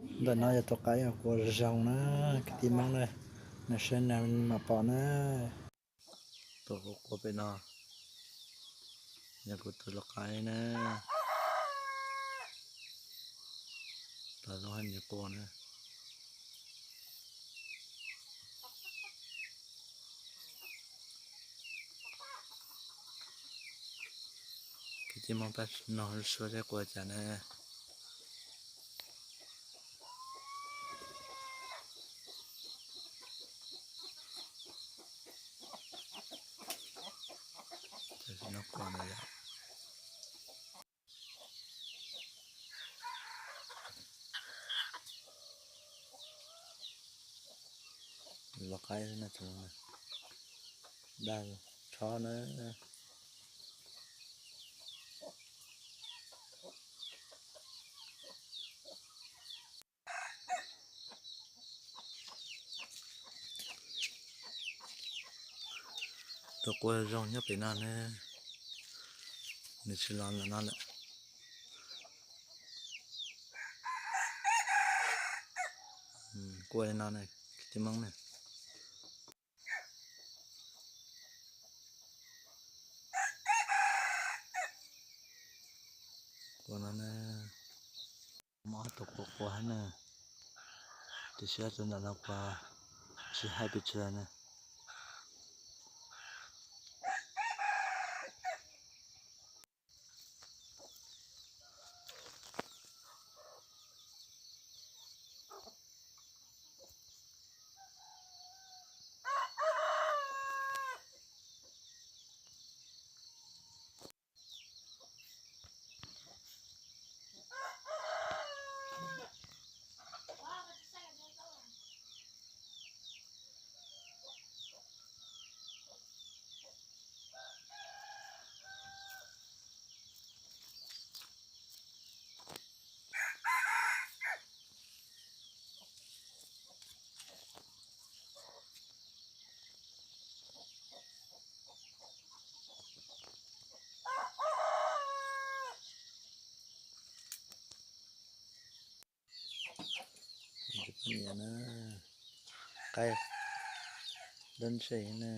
Ntawm no yog tus qaib uas qua zoo na, kwv tij Hmoob na, nws saib nws mam pom na. Tus qua pem no yog kuv tus lau qaib na. Tus lau hais nws qua na. Kwv tij Hmoob pab no suab seb qua cas na. Tam sim no qua no yog lau qaib na, daj rhob na. Tus qua zoo nyob pem no ne, nws tsis los ntawm no lawm. Qua li no ne, kwv tij Hmoob ne. Qua no ne, muaj ob tug qua qua hab ne, tiam sis ob tug ntawm no qua tsis hais pes tsawg na. Niam na, qaib dab ntseg na.